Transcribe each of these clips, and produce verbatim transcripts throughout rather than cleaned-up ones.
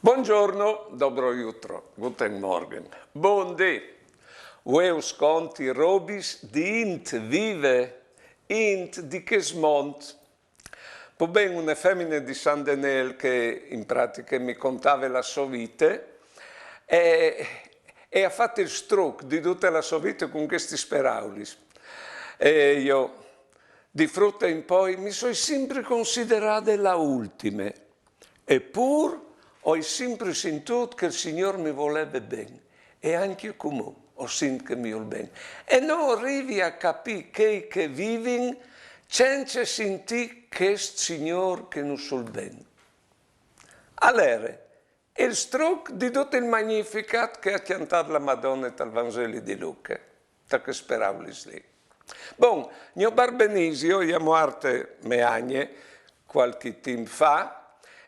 Bongiorno, dobro jutro, guten Morgen. Bundì. Vuê us conti robis di int vive, int di chest mont. Po ben, une femine di San Denêl che in pratiche mi contave la sô vite e, e à fat il struc di dute la sô vite cun chestis peraulis. E jo, di frute in poi, mi soi simpri considerade la ultime. Epûr o ai simpri sintût che il Signôr mi voleve ben, e ancje cumò o sint che mi vûl ben. E no rivi a capî chei che vivin cence sintî chest Signôr che nus vûl ben. Alore, il struc di dut il Magnificat che e à cjantât la Madone tal Vanzeli di Luche, ta chês peraulis li. Bon, gno barbe Nisio e je muarte mê agne cualchi timp fa,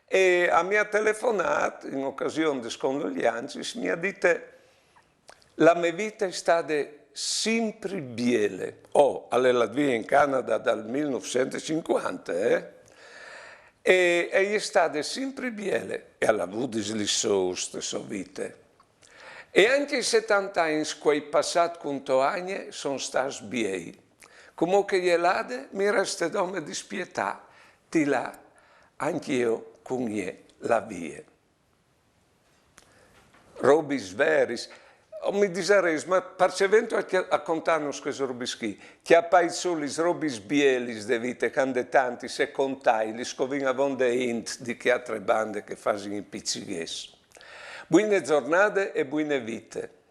e mi à telefonât in ocasion des condogliancis, mi à dite: la mê vite e je stade simpri biele. Oh, al è lât vie in Canada dal mil nûfcent e cincuante, eh? E, e e je stade simpri biele, e al à vût lis sôs te sô vite. E ancje i setante agns che o ai passât cun tô agne a son stâts biei. Cumò che e je lade, mi reste dome di spietâ, di lâ ancje jo cun jê la vie. Robis veris. O mi disarês: ma parcè vêntu a, a contânus chês robis chi? Cjapait sù lis robis bielis de vite, che a 'nd è tantis, e contailis, che o vin avonde int di chê altre bande che a fasin i piçighets. Buine zornade e buine vite.